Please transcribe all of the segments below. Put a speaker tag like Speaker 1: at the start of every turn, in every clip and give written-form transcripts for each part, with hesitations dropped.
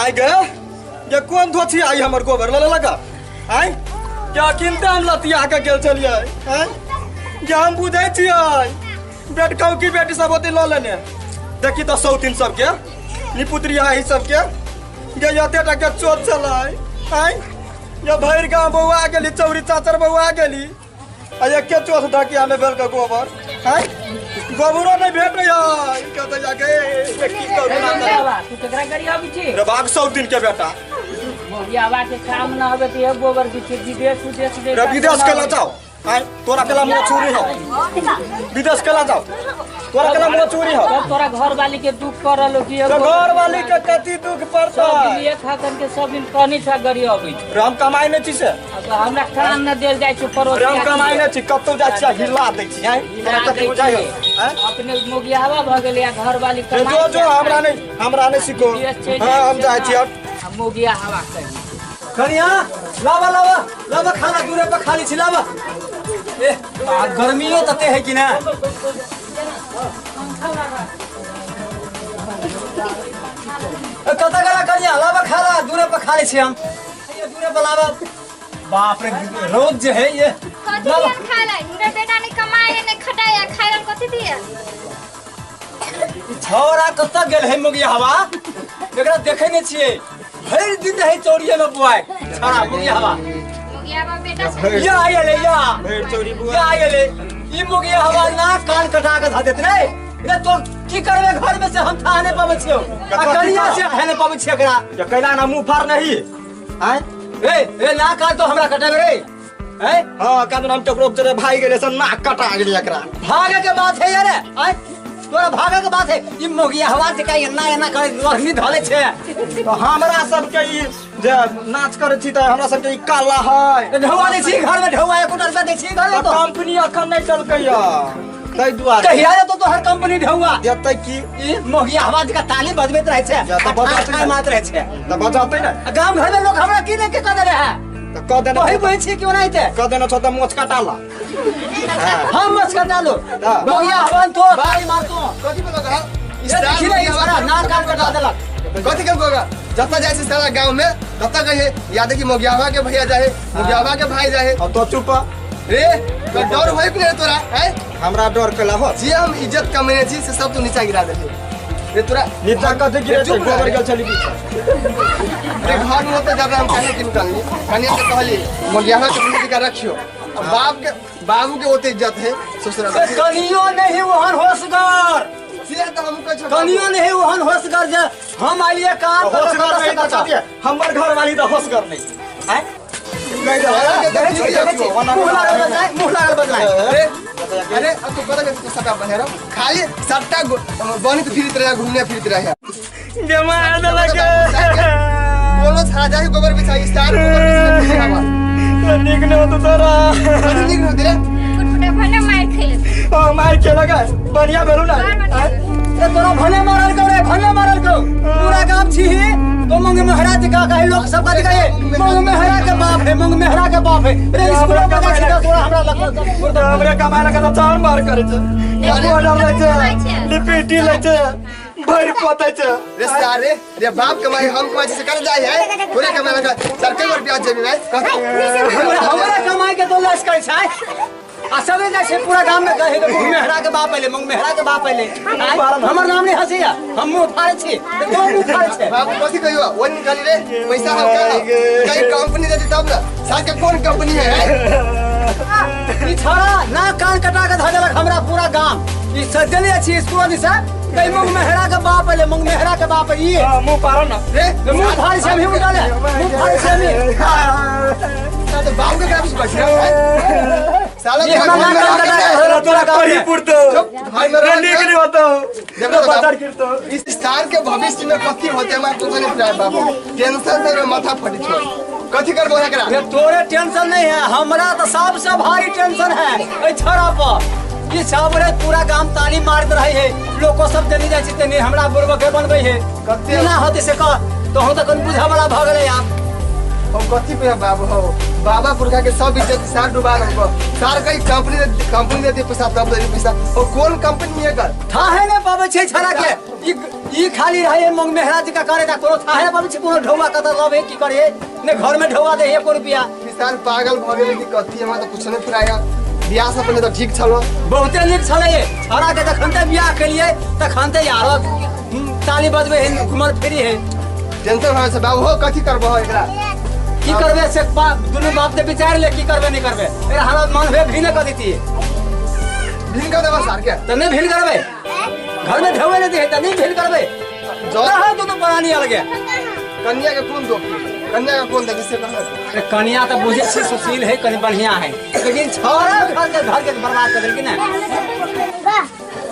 Speaker 1: आइ गे ये कोन धोछी आई हमर गोबर लऽ लगा आइ क्या किनते हम लतिया के गेल छलियै आइ जे हम बुझै छियै बेटकौ की बेटी सब ओते लऽ लेने देखी तऽ सौतीन सबके निपुत्री आई सबके गे एते टा के चोट छलै आइ ये भरि गाँव बौआ गेली चौरी चाचर बौआ गेली आ एके चोट ढकिया में भेल के गोबर आइ गोबरो नहीं भेटै है कतऽ जाके ये की करू ना करू।
Speaker 2: तू केकरा गाड़ी आबै छी
Speaker 1: रे बाग सौतीन के बेटा
Speaker 2: मोगियाबा के काम न होबे त गोबर बिछे विदेश उदेश
Speaker 1: रे विदेश के ला जाओ आय तोरा केला मुँह चूरी हो विदेश केला जाओ तोरा केला मुँह चूरी हो
Speaker 2: तब तोरा घर वाली के दुख कर रहलो कि
Speaker 1: तो घर वाली के कति दुख पड़ता
Speaker 2: सब दिन एक हकन के सब दिन कनी छा गरी अबै छै
Speaker 1: रे हम कमाई नहीं छी से
Speaker 2: अब हमरा काम न देल जाइ छै पड़ोसी
Speaker 1: रे हम कमाई नहीं छी कतौ जाइ छी हिला दै छी आय तोरा कति बुझाइ हो आय
Speaker 2: अपने मोगियावा भ गेलै आ घर वाली
Speaker 1: रे
Speaker 2: कमाई
Speaker 1: जो जो हमरा नहीं सीखो हाँ हम जाइ छी अब
Speaker 2: मोगिया हवा कही
Speaker 3: कनिया लावा लावा लावा खाना दूरे पर खाली छी लावा ए आ गर्मियो तते है कि ना ए, कतऽ गेला कनिया लावा खाना दूरे पर खाली छी हम ये दूरे पर लावा बाप रे रौद जे है ये
Speaker 4: कथी
Speaker 3: लावा
Speaker 4: दियन खाय ला हुनकर बेटा नहीं कमाए नहीं खटाए खाय ला कथी दियन
Speaker 3: ई छौड़ा कतऽ गेल है मुगिया हवा एकरा देखै नहि छियै भरि दिन रहै चौड़िए में बुआइ छौड़ा मुगिया हवा
Speaker 4: मुगियाबा बेटा छै
Speaker 3: या आइले या
Speaker 1: भरि चौरी बुआ
Speaker 3: या आइले ई मुगिया हवा ना कान कटा के धऽ देत रे रे तो की करबे घर में से हम था नहि पाबै छियौ आ कनिया से है नहि पाबै छियै एकरा
Speaker 1: ये कैला ना मुंह फाड़ नहीं आय
Speaker 3: ए ए ना कान तो हमरा कटेबे रे हैं
Speaker 1: हाँ कान हम केकरो बेचारे भाई गेले से नाक कटा गेली एकरा
Speaker 3: भागे के बात है यार आय तोरा भागे के बात है ई मोगिया हवा जे का एना एना करे लहनी धले छे
Speaker 1: तो हमरा सबके ई जे नाच करे छी तऽ हमरा सबके ई काला है
Speaker 3: ढौआ दै छी घर में ढौआ एको रुपया दै छी घर में
Speaker 1: तऽ
Speaker 3: तो
Speaker 1: कंपनी अखन नहीं चलकै या ताहि दुआरे
Speaker 3: कहिया देतो तोहर कंपनी ढौआ
Speaker 1: देतै की
Speaker 3: ई मोगिया हवा जे का ताली बजबैत रहै छे
Speaker 1: या तऽ बजतै
Speaker 3: ठाई मारैत रहै छे
Speaker 1: तऽ बजतै ने
Speaker 3: आ गाम घर में लोग हमरा की ने के कह देले है
Speaker 1: तऽ कह देना
Speaker 3: वही बहै छी क्यों नहीं थे
Speaker 1: कह देना छौ तऽ मोछ कटा ला
Speaker 3: हम मच कटा लो
Speaker 1: हाँ।
Speaker 3: मोगिया हवा तो ताली मारतो
Speaker 5: कथी बोलऽ कहा
Speaker 3: ये देखी नहीं छोरा नाक कान कटा देलक
Speaker 5: कथी के गोगा जतऽ जाइ छै सारा गाँव में ततऽ कहे याद कि मोगियावा के भैया जाहे मोगियावा के भाई जाहे
Speaker 1: और तो चुप
Speaker 5: रे तो डर होय कि नहीं तोरा हैं
Speaker 1: हमरा डर केला हो
Speaker 5: जे हम इज्जत कमेने छी से सब तू नीचा गिरा देलही रे तोरा
Speaker 1: नीचा कथी गिरे
Speaker 5: चुप रह
Speaker 1: गोबर
Speaker 5: रे।
Speaker 1: गेल छली पीछे
Speaker 5: रे घर में होते जब हम कहे कि निकलनी कनिया से कहली मोगियावा के भैया का रखियो अब बाप के बाबू के ओते इज्जत है ससुरा
Speaker 3: ए, कनियो नहीं ओहन होशगर
Speaker 5: से तो हम कहै छौ
Speaker 3: कनियो नहीं ओहन होशगर जे हम आइए काम पर
Speaker 1: होशगर नहीं तऽ कथी हमर घर वाली तऽ होशगर नहीं आय
Speaker 5: नहीं तो
Speaker 3: देखै छी, देखै छी, मुँह लागल बजनाइ, मुँह लागल बजनाइ।
Speaker 5: अरे अरे अब तू कतऽ गेल सट्टा बनेरो खाली सट्टा बनित फिरत रहे घूमने फिरत रहे
Speaker 1: जमा देलक
Speaker 5: कोनो छाड़ा जाहि गोबर बिछाई स्टार गोबर बिछाई
Speaker 1: नीक नहि होतो तोरा
Speaker 5: कथी नीक होते रे
Speaker 4: फुटफुटा भने मार खेले
Speaker 1: ओ मार के लगा बढ़िया भेलू ना
Speaker 4: बड़ बढ़िया
Speaker 1: आय?
Speaker 3: ए, तोरा भने मारल कौ रे भने मारल कौ पूरा गाम छी तो मंग मेहरा के का कहे लोग सब कथी कहे मंग मेहरा के बाप है मंग मेहरा के बाप है रे स्कूल में जाइ छी तऽ तोरा हमरा लगत
Speaker 1: तो हमरे कमाए लगा तऽ चार मार करे छै बॉर्डर लै छै लिपिटी लै छै भरि पोतै छै
Speaker 5: रे सारे रे बाप कमाई हम कमाई से कर जाय है तोरे कमाई लगा सर कई बार ब्याज जेबी भाई
Speaker 3: हमरा हमरा कमाई के तो लस करै छै आ सबे जाइ छै पूरा गाम में कहे के मंग मेहरा के बाप अइले मंग मेहरा के बाप अइले आय, हमर नाम नहीं हंसैया हम मुंह फाड़ै छी तऽ तों मुंह फाड़ै छै
Speaker 5: बाप कथी कहियो वो निकाली रे पैसा हम का कई कंपनी देती तब ना साथ के कौन कंपनी है
Speaker 3: ई छौड़ा ना कान कटा के धऽ देलक हमरा पूरा गाम ई सजले अछि स्कूल दिसा कई मुंह मेहरा के बाप अइले मुंह मेहरा के बाप ई
Speaker 1: हाँ, मुंह पारो ना
Speaker 5: रे
Speaker 3: मुंह फाड़ै छै हमही उठाले मुंह फाड़ै छै हमही
Speaker 5: तो बाप के काम से बच रहा है साला
Speaker 3: ये
Speaker 5: तोरा
Speaker 3: हमरा
Speaker 5: घर में
Speaker 3: नाक
Speaker 5: रह के
Speaker 3: कटा
Speaker 5: जाए।
Speaker 3: के
Speaker 1: तोरा तोरा कही पुरतो
Speaker 5: चुप, घर में रह
Speaker 1: रे नीक
Speaker 5: के-
Speaker 1: नहीं होतो
Speaker 5: देखो तो
Speaker 1: बाजार
Speaker 5: बाप।
Speaker 1: गिरतो
Speaker 5: इस साल के भविष्य में कथी होते हमारे कुछ नहीं पता बाबू टेंशन से माथा फटी छो कथी करबो एकरा
Speaker 3: ये तोरे टेंशन नहीं है हमरा तो सबसे भारी टेंशन है एहि छौड़ा पर ई सब रे पूरा गाम ताली मारत रहे है लोको सब जनी जाइ छै तनी हमरा बुड़बके बनबै है
Speaker 5: कते-
Speaker 3: केना होतै से कह तोहूँ तऽ कनि बुझऽ वाला भऽ गेलै आब
Speaker 5: हम कथी पे बाबू हो बाबा पुरखा के सब इज्जत सार डुबा रहो सार कई कंपनी कंपनी दे दे पैसा तब दे पैसा ओ कोन कंपनी है कर
Speaker 3: थाहे ने पाबै छै छड़ा के ई ई खाली रहे मंग मेहरा जी का करे का कोनो थाहे पाबै छै कोनो ढौआ कत लबे की करे ने घर में ढौआ दे एको रुपया
Speaker 5: किसान पागल भ गेलै कि कथी हमरा तो कुछ नहीं फुराया बियाह से पहले तो ठीक छलो
Speaker 3: बहुते नीक छलै छड़ा के जखन ते बियाह केलिए तखन ते यारो ताली बजबे है घुमल फिरी है
Speaker 5: टेंशन होय छै बाबू हो कथी करबो हो एकरा
Speaker 3: की करबे से दुनू बाप ते विचार ले की करबे नहीं करबे एकरा हालत मन भे भी न कर देती
Speaker 5: भिन कर देबा सार के
Speaker 3: त नहीं भिन करबे घर में ढौए नहीं दे त नहीं भिन करबे
Speaker 5: जो
Speaker 3: रहा दुनू प्राणी अलगे
Speaker 5: कन्या के कोन दोख कन्या के कोन देखी से कह
Speaker 3: अरे कन्या तो बुझे छी सुशील है कनी बढ़िया है लेकिन छोरा घर के बर्बाद कर देलखिन ना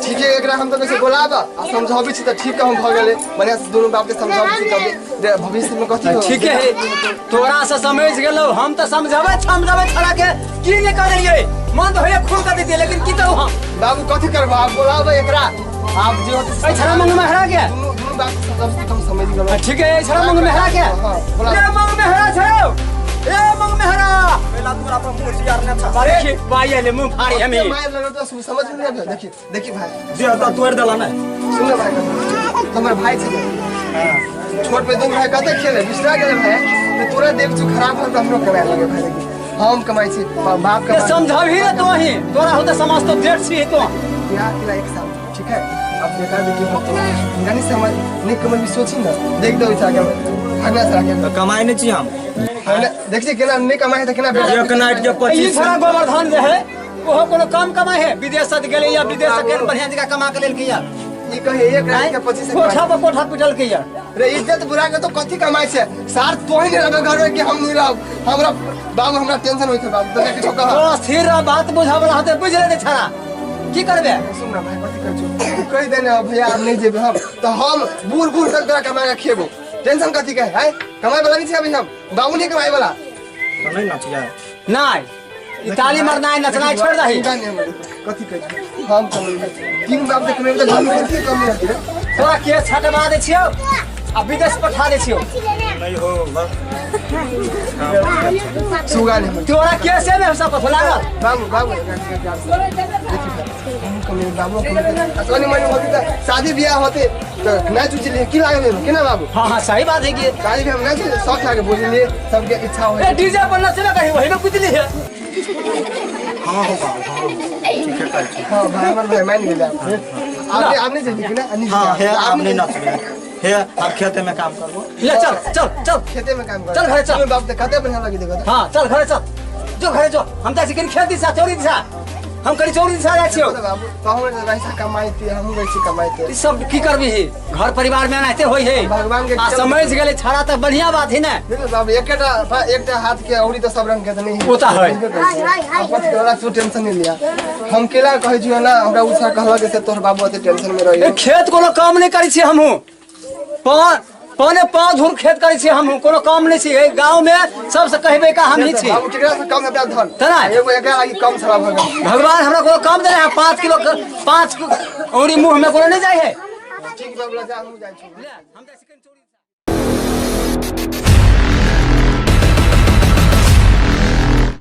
Speaker 5: ठीक है एकरा हम तो कैसे बोलाब आ समझाबी छी त ठीक हम भ गेलै बढ़िया से दुनू बाप के समझाबी छी तब दे भविष्य में कथी हो
Speaker 3: ठीक है तोरा से समझ गेलो हम तो समझावे समझावे छोरा के की नहीं कर देलिए मन तो होइए खून कर देतिए लेकिन की करू हम
Speaker 5: बाबू कथी करबो आप बोलाब एकरा आप जे होते
Speaker 3: ए छोरा मंग में हरा गया
Speaker 5: दुनू दुनू बाप के समझाबी छी त हम समझ गेलो
Speaker 3: ठीक है ए छोरा मंग में हरा गया
Speaker 5: हां बोला
Speaker 3: ए मंग में हरा छोरो ए मंग में हरा
Speaker 1: पहला तोरा पर मुंह चियार ने छा
Speaker 3: देखिए पाई ले मुंह फाड़ी हमें
Speaker 5: मार लगो तो समझ में नहीं आबे देखी देखी भाई
Speaker 1: जे हता तोड़ देला ने
Speaker 5: सुन ना भाई हमर भाई छै छोट पे दुनू भाई कते खेले बिसरा गेले भाई तो तोरा देख छु खराब हो त हमरो कमाए लगे भाई देखी हम कमाई छी बाप
Speaker 3: ए
Speaker 5: कमाई
Speaker 3: समझाबी रे तो ही तोरा हो तो समझ तो डेढ़ छी तो
Speaker 5: बियाह केला एक साल ठीक है अब बेकार बेटी हो तो नहीं समझ नहीं कमल भी सोची ना देख दो इच्छा के भागना से राखे
Speaker 1: कमाई नहीं छी हम
Speaker 5: हमने देख छी केना नहीं कमाए त केना बेटा
Speaker 1: एक नाइट के
Speaker 3: ई
Speaker 1: 25
Speaker 3: छोरा गोवर्धन जे है ओहो कोनो कम कमाए है विदेश से गेले या विदेश से केन बढ़िया जगह कमा के लेल या
Speaker 5: ई कहे एक रात के 25 से
Speaker 3: कोठा पर कोठा पिटल के या
Speaker 5: रे इज्जत बुरा के तो कथी कमाई छै सार तोही नहीं रहबे घर में कि हम नहीं रहब हमरा बाबू हमरा टेंशन होइत है बाबू तो किछो कह
Speaker 3: तो स्थिर रह बात बुझावला होते बुझ ले छड़ा की करबे
Speaker 5: सुन ना भाई कथी कहै छौ तू कहि देने हो भैया आब नहीं जेबे हम तो हम बूढ़ बूढ़ तक तोरा कमा के खेबो टेंशन कथी के है कमाए वाला नहीं छै अभी हम बाबू नहीं कमाए वाला
Speaker 1: नहीं नाच यार
Speaker 3: नहीं ई ताली मारनाय नचनाय छोड़ दही
Speaker 5: चिंता नहीं हमर कथी कहै छौ हम कमेबै तीन बाप से कमेबै तऽ घर में कथी कमी रहतै रे
Speaker 3: तोरा के छटवा दै छियौ आ विदेश पठा दै छियौ
Speaker 1: नहीं हो बस
Speaker 5: सुगा नहीं हमर
Speaker 3: तोरा के से में सब पथो लागल
Speaker 5: बाबू बाबू एकरा प्यार से देखी भाई, हम कमेबै बाबू कमेबै आ कनी मनी होती तऽ शादी बियाह होते तऽ नाच उचली की लागल एहिमे केना बाबू
Speaker 3: हाँ हाँ सही बात है कि
Speaker 5: शादी बियाह में नाच शौक लागे बुझलिए सबके इच्छा
Speaker 3: ए
Speaker 5: होइ
Speaker 3: डीजे पर नचबे कहीं वही में कुदली है
Speaker 1: हाँ हो बाबू हाँ ठीक है कहै छी
Speaker 5: हाँ भाई हमर भाई मान गेलै आप आप नहीं जेबी कि ना नहीं
Speaker 1: हाँ हे आप नहीं नाचबे हे आप खेते में काम करबो
Speaker 3: ले चल चल चल
Speaker 5: खेते में काम कर
Speaker 3: चल घरे चल।
Speaker 5: बाप ते कते बढ़िया लगी देखो
Speaker 3: हाँ चल घरे चल जो घरे जो हम तऽ कनी खेत दिशा चौरी दिशा हम कनी चौरी दिशा जाइ छियौ
Speaker 5: बाबू तो हम पैसा कमाइते हम रहै छी कमाइते
Speaker 3: ई सब की करबी घर परिवार में एनाहिते होइ है
Speaker 5: भगवान के
Speaker 3: आ समझ गेलै छड़ा तऽ बढ़िया बात है ने
Speaker 5: देखो बाबू एकटा एकटा हाथ के औरी तो सब रंग के त नहीं
Speaker 3: ओ तऽ है।
Speaker 5: कथी वाला तू टेंशन नहीं लिया हम केला कहै छियो ना हमरा उषा कहलक से तोहर बाबू अते टेंशन में रही
Speaker 3: ए खेत कोनो काम नहि करै छियै हमहूँ पौने पाँच धूर खेत करै छियै हमहूँ कोनो काम नहि छियै गाँव में सबसे कहबै का हमही छी
Speaker 5: बाबू केकरा से कम है धन
Speaker 3: तेना?
Speaker 5: एगो एकरा लागी कम छला भऽ गेल
Speaker 3: भगवान हमरा कोनो काम देने है 5 किलो 5 औरी मुँह में कोनो नहि जाइ है
Speaker 5: ठीक बाबू ला जा हम जाइ छी
Speaker 3: हम जाइ छी कनि चौरी।